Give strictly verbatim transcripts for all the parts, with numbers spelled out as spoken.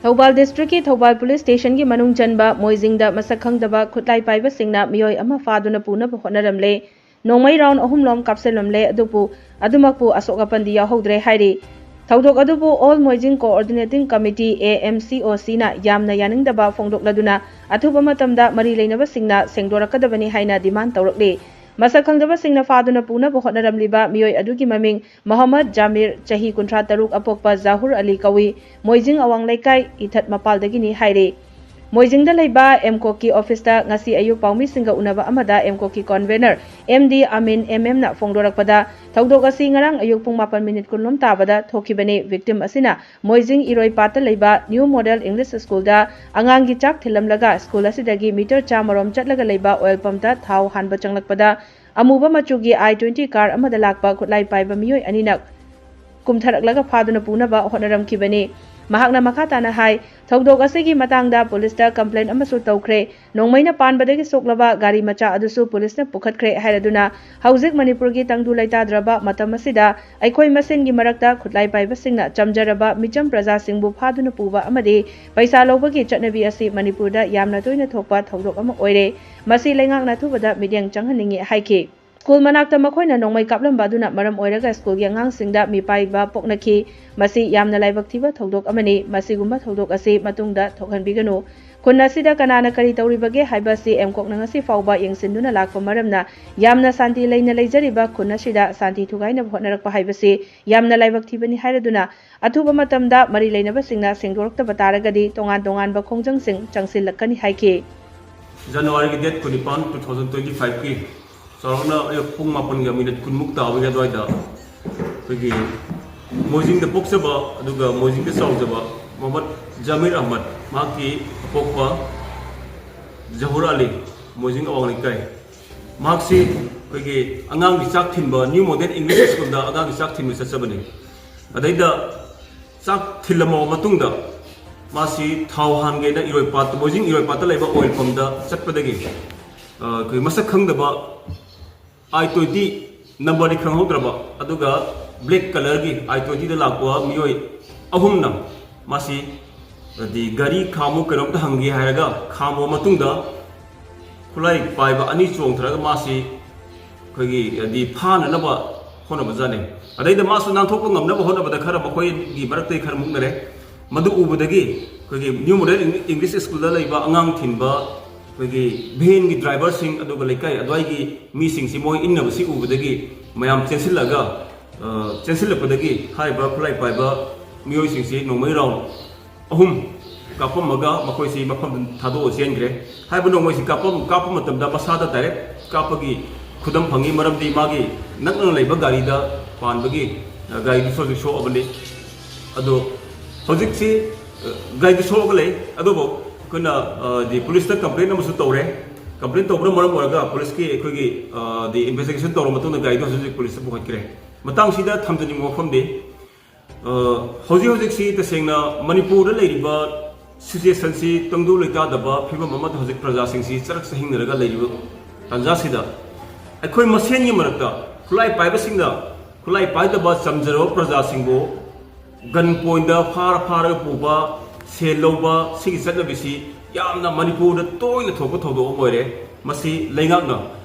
ꯊꯧꯕꯥꯜ ꯗꯤꯁꯇ꯭ꯔꯤꯛꯀꯤ ꯊꯧꯕꯥꯜ ꯄꯨꯂꯤꯁ ꯁ꯭ꯇꯦꯁꯟꯒꯤ ꯃꯅꯨꯡ ꯆꯟꯕ ꯃꯣꯏꯖꯤꯡꯗ ꯃꯁꯛ ꯈꯪꯗꯕ ꯈꯨꯠꯂꯥꯏ ꯄꯥꯏꯕꯁꯤꯡꯅ ꯃꯤꯑꯣꯏ ꯑꯃ ꯐꯥꯗꯨꯅ ꯄꯨꯅꯕ ꯍꯣꯠꯅꯔꯝꯂꯦ꯫ ꯅꯣꯡꯃꯩ ꯔꯥꯎꯟ ꯑꯍꯨꯝꯂꯣꯝ ꯀꯥꯞꯁꯤꯜꯂꯝꯂꯦ, ꯑꯗꯨꯕꯨ ꯑꯗꯨꯃꯛꯄꯨ ꯑꯁꯣꯛ ꯑꯄꯟꯗꯤ ꯌꯥꯎꯍꯧꯗ꯭ꯔꯦ ꯍꯥꯏꯔꯤ꯫ ꯊꯧꯗꯣꯛ ꯑꯗꯨꯕꯨ All Moijing Coordinating Committee, A M C O C, ꯅ ꯌꯥꯝꯅ ꯌꯥꯅꯤꯡꯗꯕ ꯐꯣꯡꯗꯣꯛꯂꯗꯨꯅ ꯑꯊꯨꯕ ꯃꯇꯝꯗ ꯃꯔꯤ ꯂꯩꯅꯕꯁꯤꯡꯅ ꯁꯦꯡꯗꯣꯔꯛꯀꯗꯕꯅꯤ ꯍꯥꯏꯅ ꯗꯤꯃꯥꯟ ꯇꯧꯔꯛꯂꯤ꯫ ꯃꯁꯛ ꯈꯪꯗꯕꯁꯤꯡꯅ ꯐꯥꯗꯨꯅ ꯄꯨꯅꯕ ꯍꯣꯠꯅꯔꯝꯂꯤꯕ ꯃꯤꯑꯣꯏ ꯑꯗꯨꯒꯤ ꯃꯃꯤꯡ ꯃꯣꯍꯝꯃꯗ ꯖꯥꯃꯤꯔ, ꯆꯍꯤ ꯀꯨꯟꯊ꯭ꯔꯥ ꯇꯔꯨꯛ, ꯑꯄꯣꯛꯄ ꯖꯥꯍꯨꯔ ꯑꯂꯤ ꯀꯧꯏ, ꯃꯣꯏꯖꯤꯡ ꯑꯋꯥꯡ ꯂꯩꯀꯥꯏ, ꯏꯊꯠ ꯃꯄꯥꯜꯗꯒꯤꯅꯤ ꯍꯥꯏꯔꯤ꯫ ꯃꯣꯏꯖꯤꯡꯗ ꯂꯩꯕ ꯑꯦꯝꯀꯣꯛꯀꯤ ꯑꯣꯐꯤꯁꯇ ꯉꯁꯤ ꯑꯌꯨꯛ ꯄꯥꯎꯃꯤꯁꯤꯡꯒ ꯎꯅꯕ ꯑꯃꯗ ꯑꯦꯝꯀꯣꯛꯀꯤ ꯀꯣꯟꯚꯦꯅꯔ M D ꯑꯃꯤꯟ M M ꯅ ꯐꯣꯡꯗꯣꯔꯛꯄꯗ, ꯊꯧꯗꯣꯛ ꯑꯁꯤ ꯉꯔꯥꯡ ꯑꯌꯨꯛ ꯄꯨꯡ ꯃꯥꯄꯟ ꯃꯤꯅꯤꯠ ꯀꯨꯟꯂꯣꯝ ꯇꯥꯕꯗ ꯊꯣꯛꯈꯤꯕꯅꯤ꯫ ꯚꯤꯛꯇꯤꯝ ꯑꯁꯤꯅ ꯃꯣꯏꯖꯤꯡ ꯏꯔꯣꯏꯄꯥꯠꯇ ꯂꯩꯕ ꯅ꯭ꯌꯨ ꯃꯣꯗꯦꯜ ꯏꯪꯂꯤꯁ ꯁ꯭ꯀꯨꯜꯗ ꯑꯉꯥꯡꯒꯤ ꯆꯥꯛ ꯊꯤꯜꯂꯝꯂꯒ ꯁ꯭ꯀꯨꯜ ꯑꯁꯤꯗꯒꯤ ꯃꯤꯇꯔ ꯆꯥꯝꯃꯔꯣꯝ ꯆꯠꯂꯒ ꯂꯩꯕ ꯑꯣꯏꯜ ꯄꯝꯇ ꯊꯥꯎ ꯍꯥꯟꯕ ꯆꯪꯂꯛꯄꯗ ꯑꯃꯨꯕ ꯃꯆꯨꯒꯤ I twenty car ꯑꯃꯗ ꯂꯥꯛꯄ ꯈꯨꯠꯂꯥꯏ ꯄꯥꯏꯕ ꯃꯤꯑꯣꯏ ꯑꯅꯤꯅ ꯀꯨꯝꯊꯔꯛꯂꯒ ꯐꯥꯗꯨꯅ ꯄꯨꯅꯕ ꯍꯣꯠꯅꯔꯝꯈꯤꯕꯅꯤ꯫ ꯃꯍꯥꯛꯅ ꯃꯈꯥ ꯇꯥꯅ ꯍꯥꯏ, ꯊꯧꯗꯣꯛ ꯑꯁꯤꯒꯤ ꯃꯇꯥꯡꯗ ꯄꯨꯂꯤꯁꯇ ꯀꯝꯄ꯭ꯂꯦꯟ ꯑꯃꯁꯨ ꯇꯧꯈ꯭ꯔꯦ꯫ ꯅꯣꯡꯃꯩꯅ ꯄꯥꯟꯕꯗꯒꯤ ꯁꯣꯛꯂꯕ ꯒꯥꯔꯤ ꯃꯆꯥ ꯑꯗꯨꯁꯨ ꯄꯨꯂꯤꯁꯅ ꯄꯨꯈꯠꯈ꯭ꯔꯦ ꯍꯥꯏꯔꯗꯨꯅ, ꯍꯧꯖꯤꯛ ꯃꯅꯤꯄꯨꯔꯒꯤ ꯇꯪꯗꯨ ꯂꯩꯇꯥꯗ꯭ꯔꯕ ꯃꯇꯝ ꯑꯁꯤꯗ ꯑꯩꯈꯣꯏ ꯃꯁꯦꯟꯒꯤ ꯃꯔꯛꯇ ꯈꯨꯠꯂꯥꯏ ꯄꯥꯏꯕꯁꯤꯡꯅ ꯆꯝꯖꯔꯕ ꯃꯤꯆꯝ ꯄ꯭ꯔꯖꯥꯁꯤꯡꯕꯨ ꯐꯥꯗꯨꯅ ꯄꯨꯕ ꯑꯃꯗꯤ ꯄꯩꯁꯥ ꯂꯧꯕꯒꯤ ꯆꯠꯅꯕꯤ ꯑꯁꯤ ꯃꯅꯤꯄꯨꯔꯗ ꯌꯥꯝꯅ ꯇꯣꯏꯅ ꯊꯣꯛꯄ ꯊꯧꯗꯣꯛ ꯑꯃ ꯑꯣꯏꯔꯦ꯫ ꯃꯁꯤ ꯂꯩꯉꯥꯛꯅ ꯑꯊꯨꯕꯗ ꯃꯤꯠꯌꯦꯡ ꯆꯪꯍꯟꯅꯤꯡꯏ ꯍꯥꯏꯈꯤ꯫ ꯁ꯭ꯀꯨꯜ ꯃꯅꯥꯛꯇ ꯃꯈꯣꯏꯅ ꯅꯣꯡꯃꯩ ꯀꯥꯞꯂꯝꯕ ꯑꯗꯨꯅ ꯃꯔꯝ ꯑꯣꯏꯔꯒ ꯁ꯭ꯀꯨꯜꯒꯤ ꯑꯉꯥꯡꯁꯤꯡꯗ ꯃꯤꯄꯥꯏꯕ ꯄꯣꯛꯅꯈꯤ꯫ ꯃꯁꯤ ꯌꯥꯝꯅ ꯂꯥꯏꯕꯛ ꯊꯤꯕ ꯊꯧꯗꯣꯛ ꯑꯃꯅꯤ꯫ ꯃꯁꯤꯒꯨꯝꯕ ꯊꯧꯗꯣꯛ ꯑꯁꯤ ꯃꯇꯨꯡꯗ ꯊꯣꯛꯍꯟꯕꯤꯒꯅꯨ꯫ ꯈꯨꯟ ꯑꯁꯤꯗ ꯀꯅꯥꯅ ꯀꯔꯤ ꯇꯧꯔꯤꯕꯒꯦ ꯍꯥꯏꯕ ꯑꯁꯤ ꯑꯦꯝꯀꯣꯛꯅ ꯉꯁꯤ ꯐꯥꯎꯕ ꯌꯦꯡꯁꯤꯟꯗꯨꯅ ꯂꯥꯛꯄ ꯃꯔꯝꯅ ꯌꯥꯝꯅ ꯁꯥꯟꯇꯤ ꯂꯩꯅ ꯂꯩꯖꯔꯤꯕ ꯈꯨꯟ ꯑꯁꯤꯗ ꯁꯥꯟꯇꯤ ꯊꯨꯒꯥꯏꯅꯕ ꯍꯣꯠꯅꯔꯛꯄ ꯍꯥꯏꯕꯁꯤ ꯌꯥꯝꯅ ꯂꯥꯏꯕꯛ ꯊꯤꯕꯅꯤ ꯍꯥꯏꯔꯗꯨꯅ, ꯑꯊꯨꯕ ꯃꯇꯝꯗ ꯃꯔꯤ ꯂꯩꯅꯕꯁꯤꯡꯅ ꯁꯦꯡꯗꯣꯔꯛꯇꯕ ꯇꯥꯔꯒꯗꯤ ꯇꯣꯉꯥꯟ ꯇꯣꯉꯥꯟꯕ ꯈꯣꯡꯖꯪꯁꯤꯡ ꯆꯪꯁꯤꯜꯂꯛꯀꯅꯤ ꯍꯥꯏꯈꯤ꯫ ꯖꯅꯋꯥꯔꯤꯒꯤ date ꯀꯨꯟꯅꯤꯄꯥꯟ, two thousand twenty five ꯀꯤ ꯆꯥꯎꯔꯥꯛꯅ ꯑꯌꯨꯛ ꯄꯨꯡ ꯃꯥꯄꯟꯒ ꯃꯤꯅꯤꯠ ꯀꯨꯟꯃꯨꯛ ꯇꯥꯕꯒꯤ ꯑꯗꯨꯋꯥꯏꯗ ꯑꯩꯈꯣꯏꯒꯤ ꯃꯣꯏꯖꯤꯡꯗ ꯄꯣꯛꯆꯕ ꯑꯗꯨꯒ ꯃꯣꯏꯖꯤꯡꯗ ꯆꯥꯎꯖꯕ ꯃꯣꯍꯝꯃꯗ ꯖꯃꯤꯔ ꯑꯍꯃꯗ, ꯃꯍꯥꯛꯀꯤ ꯑꯄꯣꯛꯄ ꯖꯍꯨꯔ ꯑꯂꯤ, ꯃꯣꯏꯖꯤꯡ ꯑꯋꯥꯡ ꯂꯩꯀꯥꯏ, ꯃꯍꯥꯛꯁꯤ ꯑꯩꯈꯣꯏꯒꯤ ꯑꯉꯥꯡꯒꯤ ꯆꯥꯛ ꯊꯤꯟꯕ, ꯅ꯭ꯌꯨ ꯃꯣꯗꯦꯜ ꯏꯪꯂꯤꯁ ꯁ꯭ꯀꯨꯜꯗ ꯑꯉꯥꯡꯒꯤ ꯆꯥꯛ ꯊꯤꯟꯕ ꯆꯠꯆꯕꯅꯤ꯫ ꯑꯗꯩꯗ ꯆꯥꯛ ꯊꯤꯜꯂꯝꯃꯕ ꯃꯇꯨꯡꯗ ꯃꯥꯁꯤ ꯊꯥꯎ ꯍꯥꯟꯒꯦꯅ ꯏꯔꯣꯏꯄꯥꯠꯇ, ꯃꯣꯏꯖꯤꯡ ꯏꯔꯣꯏꯄꯥꯠꯇ ꯂꯩꯕ ꯑꯣꯏꯜ ꯄꯝꯗ ꯆꯠꯄꯗꯒꯤ, ꯑ, ꯑꯩꯈꯣꯏ ꯃꯁꯛ ꯈꯪꯗꯕ I twenty, number ꯗꯤ ꯈꯪꯍꯧꯗ꯭ꯔꯕ, ꯑꯗꯨꯒ black colour ꯒꯤ I twenty ꯗ ꯂꯥꯛꯄ ꯃꯤꯑꯣꯏ ꯑꯍꯨꯝꯅ ꯃꯥꯁꯤ ꯑꯗꯤ ꯒꯥꯔꯤ ꯈꯥꯝꯃꯨ, ꯀꯩꯅꯣꯝꯇ ꯍꯪꯒꯦ ꯍꯥꯏꯔꯒ ꯈꯥꯝꯃꯕ ꯃꯇꯨꯡꯗ ꯈꯨꯠꯂꯥꯏ ꯄꯥꯏꯕ ꯑꯅꯤ ꯆꯣꯡꯊꯔꯒ ꯃꯥꯁꯤ ꯑꯩꯈꯣꯏꯒꯤ ꯍꯥꯏꯗꯤ ꯐꯥꯅꯅꯕ ꯍꯣꯠꯅꯕꯖꯥꯠꯅꯤ꯫ ꯑꯗꯩꯗ ꯃꯥꯁꯨ ꯅꯥꯟꯊꯣꯛꯄ ꯉꯝꯅꯕ ꯍꯣꯠꯅꯕꯗ ꯈꯔ ꯃꯈꯣꯏꯒꯤ ꯃꯔꯛꯇꯒꯤ ꯈꯔ ꯃꯨꯛꯅꯔꯦ꯫ ꯃꯗꯨ ꯎꯕꯗꯒꯤ ꯑꯩꯈꯣꯏꯒꯤ ꯅ꯭ꯌꯨ ꯃꯣꯗꯦꯜ ꯏꯪꯂꯤꯁ ꯁ꯭ꯀꯨꯜꯗ ꯂꯩꯕ ꯑꯉꯥꯡ ꯊꯤꯟꯕ ꯑꯩꯈꯣꯏꯒꯤ ꯚꯦꯟꯒꯤ ꯗ꯭ꯔꯥꯏꯚꯔꯁꯤꯡ ꯑꯗꯨꯒ ꯂꯩꯀꯥꯏ ꯑꯗꯨꯋꯥꯏꯒꯤ ꯃꯤꯁꯤꯡꯁꯤ ꯃꯣꯏ ꯏꯟꯅꯕꯁꯤ ꯎꯕꯗꯒꯤ ꯃꯌꯥꯝ ꯆꯦꯟꯁꯤꯜꯂꯒ, ꯑ, ꯆꯦꯟꯁꯤꯜꯂꯛꯄꯗꯒꯤ ꯍꯥꯏꯔꯤꯕ ꯈꯨꯠꯂꯥꯏ ꯄꯥꯏꯕ ꯃꯤꯑꯣꯏꯁꯤꯡꯁꯤ ꯅꯣꯡꯃꯩ ꯔꯥꯎꯟ ꯑꯍꯨꯝ ꯀꯥꯞꯄꯝꯃꯒ ꯃꯈꯣꯏꯁꯤ ꯃꯐꯝ ꯊꯥꯗꯣꯛꯑ ꯆꯦꯟꯈ꯭ꯔꯦ꯫ ꯍꯥꯏꯕ ꯅꯣꯡꯃꯩꯁꯤ ꯀꯥꯞꯄ, ꯀꯥꯞꯄ ꯃꯇꯝꯗ ꯃꯁꯥꯗ ꯗꯥꯏꯔꯦꯛ ꯀꯥꯞꯄꯒꯤ ꯈꯨꯗꯝ ꯐꯪꯉꯤ, ꯃꯔꯝꯗꯤ ꯃꯥꯒꯤ ꯅꯛꯅ ꯂꯩꯕ ꯒꯥꯔꯤꯗ ꯄꯥꯟꯕꯒꯤ, ꯑ, ꯒꯥꯔꯤꯗꯨꯁꯨ ꯍꯧꯖꯤꯛ ꯁꯣꯛꯑꯕꯅꯤ꯫ ꯑꯗꯣ ꯍꯧꯖꯤꯛꯁꯤ, ꯑ, ꯒꯥꯔꯤꯗꯨ ꯁꯣꯛꯑꯒ ꯂꯩ꯫ ꯑꯗꯨꯕꯨ ꯑꯩꯈꯣꯏꯅ, ꯑ, ꯗꯤ ꯄꯨꯂꯤꯁꯇ ꯀꯝꯄ꯭ꯂꯦꯟ ꯑꯃꯁꯨ ꯇꯧꯔꯦ꯫ ꯀꯝꯄ꯭ꯂꯦꯟ ꯇꯧꯕꯅ ꯃꯔꯝ ꯑꯣꯏꯔꯒ ꯄꯨꯂꯤꯁꯀꯤ ꯑꯩꯈꯣꯏꯒꯤ, ꯑ, ꯗꯤ ꯏꯟꯚꯦꯁꯇꯤꯒꯦꯁꯟ ꯇꯧꯔꯕ ꯃꯇꯨꯡꯗ ꯒꯥꯔꯤꯗꯨ ꯍꯧꯖꯤꯛ ꯍꯧꯖꯤꯛ ꯄꯨꯂꯤꯁꯇ ꯄꯨꯈꯠꯈ꯭ꯔꯦ꯫ ꯃꯇꯥꯡꯁꯤꯗ ꯊꯝꯖꯅꯤꯡꯕ ꯋꯥꯐꯝꯗꯤ, ꯑ, ꯍꯧꯖꯤꯛ ꯍꯧꯖꯤꯛꯁꯤ ꯇꯁꯦꯡꯅ ꯃꯅꯤꯄꯨꯔꯗ ꯂꯩꯔꯤꯕ ꯁꯤꯆꯨꯋꯦꯁꯟꯁꯤ ꯇꯪꯗꯨ ꯂꯩꯇꯥꯗꯕ ꯐꯤꯕꯝ ꯑꯃꯗ ꯍꯧꯖꯤꯛ ꯄ꯭ꯔꯖꯥꯁꯤꯡꯁꯤ ꯆꯔꯛ ꯆꯍꯤꯡꯅꯔꯒ ꯂꯩꯔꯤꯕ ꯇꯥꯟꯖꯥꯁꯤꯗ ꯑꯩꯈꯣꯏ ꯃꯁꯦꯟꯒꯤ ꯃꯔꯛꯇ ꯈꯨꯠꯂꯥꯏ ꯄꯥꯏꯕꯁꯤꯡꯅ ꯈꯨꯠꯂꯥꯏ ꯄꯥꯏꯗꯕ ꯆꯝꯖꯔꯕ ꯄ꯭ꯔꯖꯥꯁꯤꯡꯕꯨ ꯒꯟ ꯄꯣꯏꯟꯗ ꯐꯥꯔ ꯐꯥꯔꯒ ꯄꯨꯕ, ꯁꯦꯜ ꯂꯧꯕ, ꯁꯤꯒꯤ ꯆꯠꯅꯕꯤꯁꯤ ꯌꯥꯝꯅ ꯃꯅꯤꯄꯨꯔꯗ ꯇꯣꯏꯅ ꯊꯣꯛꯄ ꯊꯧꯗꯣꯛ ꯑꯃ ꯑꯣꯏꯔꯦ꯫ ꯃꯁꯤ ꯂꯩꯉꯥꯛꯅ,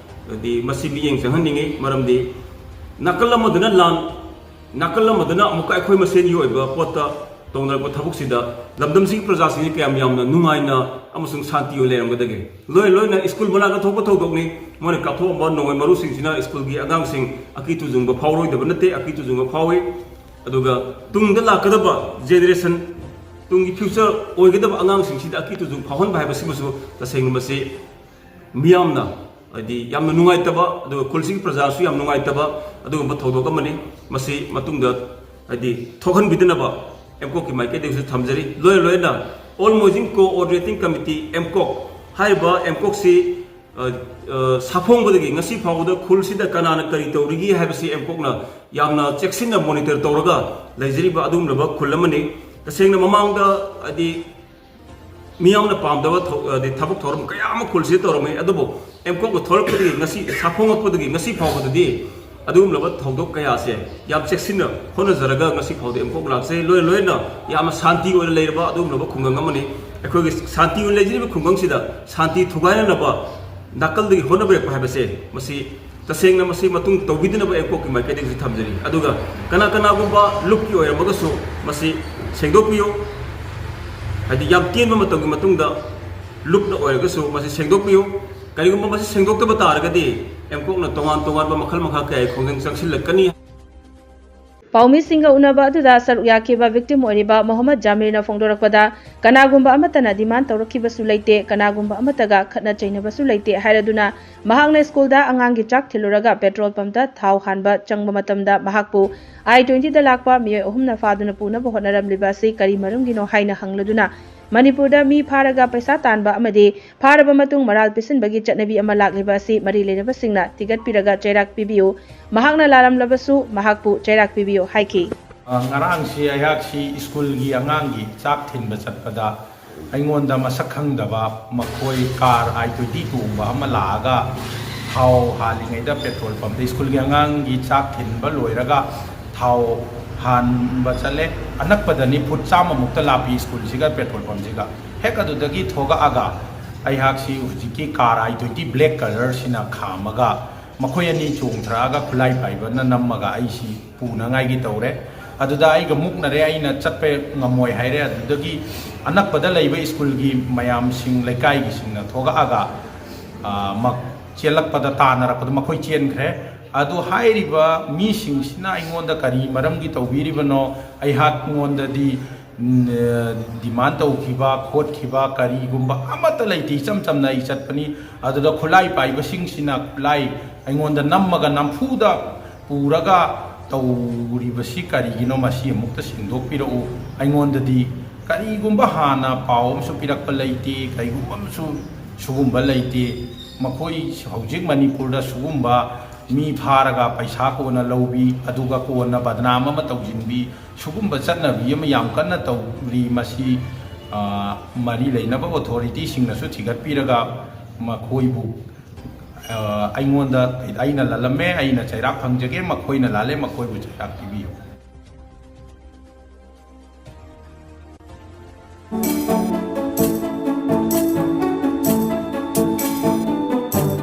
ꯍꯥꯏꯗꯤ, ꯃꯁꯤ ꯃꯤꯠꯌꯦꯡ ꯆꯪꯍꯟꯅꯤꯡꯉꯤ, ꯃꯔꯝꯗꯤ ꯅꯥꯀꯜ ꯑꯃꯗꯅ ꯂꯥꯟ, ꯅꯥꯀꯜ ꯑꯃꯗꯅ ꯑꯃꯨꯛꯀ ꯑꯩꯈꯣꯏ ꯃꯁꯦꯟꯒꯤ ꯑꯣꯏꯕ ꯄꯣꯠꯇ ꯇꯧꯅꯔꯛꯄ ꯊꯕꯛꯁꯤꯗ ꯂꯝꯗꯝꯁꯤꯒꯤ ꯄ꯭ꯔꯖꯥꯁꯤꯡꯁꯤ ꯀꯌꯥꯝ ꯌꯥꯝꯅ ꯅꯨꯡꯉꯥꯏꯅ ꯑꯃꯁꯨꯡ ꯁꯥꯟꯇꯤ ꯑꯣꯏꯅ ꯂꯩꯔꯝꯒꯗꯒꯦ? ꯂꯣꯏꯅ ꯂꯣꯏꯅ ꯁ꯭ꯀꯨꯜ ꯃꯅꯥꯛꯇ ꯊꯣꯛꯄ ꯊꯧꯗꯣꯛꯅꯤ꯫ ꯃꯣꯏꯅ ꯀꯥꯞꯊꯣꯛꯑꯝꯕ ꯅꯣꯡꯃꯩ ꯃꯔꯨꯁꯤꯡꯁꯤꯅ ꯁ꯭ꯀꯨꯜꯒꯤ ꯑꯉꯥꯡꯁꯤꯡ ꯑꯀꯤ ꯇꯨꯖꯨꯡꯕ ꯐꯥꯎꯔꯣꯏꯗꯕ ꯅꯠꯇꯦ, ꯑꯀꯤ ꯇꯨꯖꯨꯡꯕ ꯐꯥꯎꯏ꯫ ꯑꯗꯨꯒ ꯇꯨꯡꯗ ꯂꯥꯛꯀꯗꯕ ꯖꯦꯅꯦꯔꯦꯁꯟ, ꯇꯨꯡꯒꯤ ꯐ꯭ꯌꯨꯆꯔ ꯑꯣꯏꯒꯗꯕ ꯑꯉꯥꯡꯁꯤꯡꯁꯤꯗ ꯑꯀꯤ ꯇꯨꯖꯨꯡ ꯐꯥꯎꯍꯟꯕ ꯍꯥꯏꯕꯁꯤꯃꯁꯨ ꯇꯁꯦꯡꯅ ꯃꯁꯤ ꯃꯤꯌꯥꯝꯅ, ꯍꯥꯏꯗꯤ, ꯌꯥꯝꯅ ꯅꯨꯡꯉꯥꯏꯇꯕ, ꯑꯗꯨꯒ ꯈꯨꯜꯁꯤꯒꯤ ꯄ꯭ꯔꯖꯥꯁꯨ ꯌꯥꯝ ꯅꯨꯡꯉꯥꯏꯇꯕ ꯑꯗꯨꯒꯨꯝꯕ ꯊꯧꯗꯣꯛ ꯑꯃꯅꯤ꯫ ꯃꯁꯤ ꯃꯇꯨꯡꯗ, ꯍꯥꯏꯗꯤ, ꯊꯣꯛꯍꯟꯕꯤꯗꯅꯕ ꯑꯦꯝꯀꯣꯛꯀꯤ ꯃꯥꯏꯀꯩꯗꯒꯤꯁꯨ ꯊꯝꯖꯔꯤ꯫ ꯂꯣꯏꯅ ꯂꯣꯏꯅ ꯑꯣꯜ ꯃꯣꯏꯖꯤꯡ ꯀꯣꯑꯣꯔꯗꯤꯅꯦꯇꯤꯡ ꯀꯃꯤꯇꯤ, ꯑꯦꯝꯀꯣꯛ ꯍꯥꯏꯔꯤꯕ ꯑꯦꯝꯀꯣꯛꯁꯤ, ꯑ, ꯑ, ꯁꯥꯐꯣꯡꯕꯗꯒꯤ ꯉꯁꯤ ꯐꯥꯎꯕꯗ ꯈꯨꯜꯁꯤꯗ ꯀꯅꯥꯅ ꯀꯔꯤ ꯇꯧꯔꯤꯒꯦ ꯍꯥꯏꯕꯁꯤ ꯑꯦꯝꯀꯣꯛꯅ ꯌꯥꯝꯅ ꯆꯦꯛꯁꯤꯟꯅ ꯃꯣꯅꯤꯇꯔ ꯇꯧꯔꯒ ꯂꯩꯖꯔꯤꯕ ꯑꯗꯨꯒꯨꯝꯂꯕ ꯈꯨꯜ ꯑꯃꯅꯤ꯫ ꯇꯁꯦꯡꯅ ꯃꯃꯥꯡꯗ, ꯍꯥꯏꯗꯤ, ꯃꯤꯌꯥꯝꯅ ꯄꯥꯝꯗꯕ ꯊꯧ-, ꯍꯥꯏꯗꯤ, ꯊꯕꯛ ꯊꯧꯔꯝ ꯀꯌꯥ ꯑꯃ ꯈꯨꯜꯁꯤꯗ ꯇꯧꯔꯝꯃꯤ, ꯑꯗꯨꯕꯨ ꯑꯦꯝꯀꯣꯛꯅ ꯊꯣꯛꯂꯛꯄꯗꯒꯤ ꯉꯁꯤ, ꯁꯥꯐꯣꯡꯉꯛꯄꯗꯒꯤ ꯉꯁꯤ ꯐꯥꯎꯕꯗꯗꯤ ꯑꯗꯨꯒꯨꯝꯂꯕ ꯊꯧꯗꯣꯛ ꯀꯌꯥꯁꯦ ꯌꯥꯝ ꯆꯦꯛꯁꯤꯟꯅ ꯍꯣꯠꯅꯖꯔꯒ ꯉꯁꯤ ꯐꯥꯎꯗ ꯑꯦꯝꯀꯣꯛ ꯂꯥꯛꯆꯩ꯫ ꯂꯣꯏꯅ ꯂꯣꯏꯅ ꯌꯥꯝꯅ ꯁꯥꯟꯇꯤ ꯑꯣꯏꯅ ꯂꯩꯔꯕ ꯑꯗꯨꯒꯨꯝꯂꯕ ꯈꯨꯡꯒꯪ ꯑꯃꯅꯤ꯫ ꯑꯩꯈꯣꯏꯒꯤ ꯁꯥꯟꯇꯤ ꯑꯣꯏꯅ ꯂꯩꯖꯔꯤꯕ ꯈꯨꯡꯒꯪꯁꯤꯗ ꯁꯥꯟꯇꯤ ꯊꯨꯒꯥꯏꯅꯅꯕ ꯅꯥꯀꯜꯗꯒꯤ ꯍꯣꯠꯅꯕꯤꯔꯛꯄ ꯍꯥꯏꯕꯁꯦ, ꯃꯁꯤ ꯇꯁꯦꯡꯅ ꯃꯁꯤ ꯃꯇꯨꯡ ꯇꯧꯕꯤꯗꯅꯕ ꯑꯦꯝꯀꯣꯛꯀꯤ ꯃꯥꯏꯀꯩꯗꯒꯤꯁꯨ ꯊꯝꯖꯔꯤ꯫ ꯑꯗꯨꯒ ꯀꯅꯥ ꯀꯅꯥꯒꯨꯝꯕ ꯂꯨꯞꯀꯤ ꯑꯣꯏꯔꯝꯃꯒꯁꯨ ꯃꯁꯤ ꯁꯦꯡꯗꯣꯛꯄꯤꯌꯨ꯫ ꯍꯥꯏꯗꯤ ꯌꯥꯝ ꯇꯦꯟꯕ ꯃꯇꯝꯒꯤ ꯃꯇꯨꯡꯗ ꯂꯨꯞꯅ ꯑꯣꯏꯔꯒꯁꯨ ꯃꯁꯤ ꯁꯦꯡꯗꯣꯛꯄꯤꯌꯨ꯫ ꯀꯔꯤꯒꯨꯝꯕ ꯃꯁꯤ ꯁꯦꯡꯗꯣꯛꯇꯕ ꯇꯥꯔꯒꯗꯤ ꯑꯦꯝꯀꯣꯛꯅ ꯇꯣꯉꯥꯟ ꯇꯣꯉꯥꯟꯕ ꯃꯈꯜ ꯃꯈꯥ ꯀꯌꯥꯒꯤ ꯈꯣꯡꯖꯪ ꯆꯪꯁꯤꯜꯂꯛꯀꯅꯤ꯫ ꯄꯥꯎꯃꯤꯁꯤꯡꯒ ꯎꯅꯕ ꯑꯗꯨꯗ ꯁꯔꯨꯛ ꯌꯥꯈꯤꯕ ꯚꯤꯛꯇꯤꯝ ꯑꯣꯏꯔꯤꯕ ꯃꯣꯍꯝꯃꯗ ꯖꯥꯃꯤꯔꯅ ꯐꯣꯡꯗꯣꯔꯛꯄꯗ, ꯀꯅꯥꯒꯨꯝꯕ ꯑꯃꯠꯇꯅ ꯗꯤꯃꯥꯟ ꯇꯧꯔꯛꯈꯤꯕꯁꯨ ꯂꯩꯇꯦ, ꯀꯅꯥꯒꯨꯝꯕ ꯑꯃꯠꯇꯒ ꯈꯠꯅ ꯆꯩꯅꯕꯁꯨ ꯂꯩꯇꯦ ꯍꯥꯏꯔꯗꯨꯅ, ꯃꯍꯥꯛꯅ ꯁ꯭ꯀꯨꯜꯗ ꯑꯉꯥꯡꯒꯤ ꯆꯥꯛ ꯊꯤꯜꯂꯨꯔꯒ ꯄꯦꯇ꯭ꯔꯣꯜ ꯄꯝꯇ ꯊꯥꯎ ꯍꯥꯟꯕ ꯆꯪꯕ ꯃꯇꯝꯗ ꯃꯍꯥꯛꯄꯨ ꯑꯥꯏ ꯇ꯭ꯋꯦꯟꯇꯤꯗ ꯂꯥꯛꯄ ꯃꯤꯑꯣꯏ ꯑꯍꯨꯝꯅ ꯐꯥꯗꯨꯅ ꯄꯨꯅꯕ ꯍꯣꯠꯅꯔꯝꯂꯤꯕ ꯑꯁꯤ ꯀꯔꯤ ꯃꯔꯝꯒꯤꯅꯣ ꯍꯥꯏꯅ ꯍꯪꯂꯗꯨꯅ, ꯃꯅꯤꯄꯨꯔꯗ ꯃꯤ ꯐꯥꯔꯒ ꯄꯩꯁꯥ ꯇꯥꯟꯕ ꯑꯃꯗꯤ ꯐꯥꯔꯕ ꯃꯇꯨꯡ ꯃꯔꯥꯜ ꯄꯤꯁꯤꯟꯕꯒꯤ ꯆꯠꯅꯕꯤ ꯑꯃ ꯂꯥꯛꯂꯤꯕ ꯑꯁꯤ ꯃꯔꯤ ꯂꯩꯅꯕꯁꯤꯡꯅ ꯊꯤꯒꯠꯄꯤꯔꯒ ꯆꯩꯔꯥꯛ ꯄꯤꯕꯤꯌꯨ꯫ ꯃꯍꯥꯛꯅ ꯂꯥꯜꯂꯝꯂꯕꯁꯨ ꯃꯍꯥꯛꯄꯨ ꯆꯩꯔꯥꯛ ꯄꯤꯕꯤꯌꯨ ꯍꯥꯏꯈꯤ꯫ ꯑ, ꯉꯔꯥꯡꯁꯤ ꯑꯩꯍꯥꯛꯁꯤ ꯁ꯭ꯀꯨꯜꯒꯤ ꯑꯉꯥꯡꯒꯤ ꯆꯥꯛ ꯊꯤꯟꯕ ꯆꯠꯄꯗ ꯑꯩꯉꯣꯟꯗ ꯃꯁꯛ ꯈꯪꯗꯕ ꯃꯈꯣꯏ ꯀꯥꯔ ꯑꯥꯏ ꯇ꯭ꯋꯦꯟꯇꯤ ꯇꯣꯡꯕ ꯑꯃ ꯂꯥꯛꯑꯒ ꯊꯥꯎ ꯍꯥꯜꯂꯤꯉꯩꯗ ꯄꯦꯇ꯭ꯔꯣꯜ ꯄꯝꯗ ꯁ꯭ꯀꯨꯜꯒꯤ ꯑꯉꯥꯡꯒꯤ ꯆꯥꯛ ꯊꯤꯟꯕ ꯂꯣꯏꯔꯒ ꯊꯥꯎ ꯍꯥꯟꯕ ꯆꯠꯂꯦ꯫ ꯑꯅꯛꯄꯗꯅꯤ, ꯐꯨꯠ ꯆꯥꯝꯃꯃꯨꯛꯇ ꯂꯥꯞꯄꯤ ꯁ꯭ꯀꯨꯜꯁꯤꯒ ꯄꯦꯇ꯭ꯔꯣꯜ ꯄꯝꯁꯤꯒ꯫ ꯍꯦꯛ ꯑꯗꯨꯗꯒꯤ ꯊꯣꯛꯂꯛꯑꯒ ꯑꯩꯍꯥꯛꯁꯤ ꯍꯧꯖꯤꯛꯀꯤ ꯀꯥꯔ ꯑꯥꯏ ꯇ꯭ꯋꯦꯟꯇꯤ ꯕ꯭ꯂꯦꯛ ꯀꯂꯔꯁꯤꯅ ꯈꯥꯝꯃꯒ ꯃꯈꯣꯏ ꯑꯅꯤ ꯆꯣꯡꯊꯔꯛꯑꯒ ꯈꯨꯠꯂꯥꯏ ꯄꯥꯏꯕꯅ ꯅꯝꯃꯒ ꯑꯩꯁꯤ ꯄꯨꯅꯉꯥꯏꯒꯤ ꯇꯧꯔꯦ꯫ ꯑꯗꯨꯗ ꯑꯩꯒ ꯃꯨꯛꯅꯔꯦ, ꯑꯩꯅ ꯆꯠꯄ ꯉꯝꯃꯣꯏ ꯍꯥꯏꯔꯦ꯫ ꯑꯗꯨꯗꯒꯤ ꯑꯅꯛꯄꯗ ꯂꯩꯕ ꯁ꯭ꯀꯨꯜꯒꯤ ꯃꯌꯥꯝꯁꯤꯡ, ꯂꯩꯀꯥꯏꯒꯤꯁꯤꯡꯅ ꯊꯣꯛꯂꯛꯑꯒ, ꯑ, ꯃꯛ-, ꯆꯦꯜꯂꯛꯄꯗ, ꯇꯥꯟꯅꯔꯛꯄꯗ ꯃꯈꯣꯏ ꯆꯦꯟꯈ꯭ꯔꯦ꯫ ꯑꯗꯨ ꯍꯥꯏꯔꯤꯕ ꯃꯤꯁꯤꯡꯁꯤꯅ ꯑꯩꯉꯣꯟꯗ ꯀꯔꯤ ꯃꯔꯝꯒꯤ ꯇꯧꯕꯤꯔꯤꯕꯅꯣ? ꯑꯩꯍꯥꯛꯉꯣꯟꯗꯗꯤ, ꯎꯝ, ꯑ, ꯗꯤꯃꯥꯟ ꯇꯧꯈꯤꯕ ꯈꯣꯠꯈꯤꯕ ꯀꯔꯤꯒꯨꯝꯕ ꯑꯃꯠꯇ ꯂꯩꯇꯦ꯫ ꯏꯆꯝ ꯆꯝꯅ ꯑꯩ ꯆꯠꯄꯅꯤ꯫ ꯑꯗꯨꯗ ꯈꯨꯠꯂꯥꯏ ꯄꯥꯏꯕꯁꯤꯡꯁꯤꯅ ꯈꯨꯠꯂꯥꯏ ꯑꯩꯉꯣꯟꯗ ꯅꯝꯃꯒ ꯅꯝꯐꯨꯗ ꯄꯨꯔꯒ ꯇꯧꯔꯤꯕꯁꯤ ꯀꯔꯤꯒꯤꯅꯣ? ꯃꯁꯤ ꯑꯃꯨꯛꯇ ꯁꯦꯡꯗꯣꯛꯄꯤꯔꯛꯎ꯫ ꯑꯩꯉꯣꯟꯗꯗꯤ ꯀꯔꯤꯒꯨꯝꯕ ꯍꯥꯟꯅ ꯄꯥꯎ ꯑꯃꯁꯨ ꯄꯤꯔꯛꯄ ꯂꯩꯇꯦ, ꯀꯔꯤꯒꯨꯝꯕ ꯑꯃꯁꯨ ꯁꯤꯒꯨꯝꯕ ꯂꯩꯇꯦ꯫ ꯃꯈꯣꯏ ꯍꯧꯖꯤꯛ ꯃꯅꯤꯄꯨꯔꯗ ꯁꯤꯒꯨꯝꯕ ꯃꯤ ꯐꯥꯔꯒ ꯄꯩꯁꯥ ꯀꯣꯟꯅ ꯂꯧꯕꯤ, ꯑꯗꯨꯒ ꯀꯣꯟꯅ ꯕꯗꯅꯥꯝ ꯑꯃ ꯇꯧꯁꯤꯟꯕꯤ, ꯁꯤꯒꯨꯝꯕ ꯆꯠꯅꯕꯤ ꯑꯃ ꯌꯥꯝ ꯀꯟꯅ ꯇꯧꯔꯤ꯫ ꯃꯁꯤ, ꯑ, ꯃꯔꯤ ꯂꯩꯅꯕ ꯑꯣꯊꯣꯔꯤꯇꯤꯁꯤꯡꯅꯁꯨ ꯊꯤꯒꯠꯄꯤꯔꯒ ꯃꯈꯣꯏꯕꯨ ꯑꯩꯉꯣꯟꯗ, ꯑꯩꯅ ꯂꯜꯂꯝꯃꯦ, ꯑꯩꯅ ꯆꯩꯔꯥꯛ ꯐꯪꯖꯒꯦ, ꯃꯈꯣꯏꯅ ꯂꯥꯜꯂꯦ, ꯃꯈꯣꯏꯕꯨ ꯆꯩꯔꯥꯛ ꯄꯤꯕꯤꯌꯨ꯫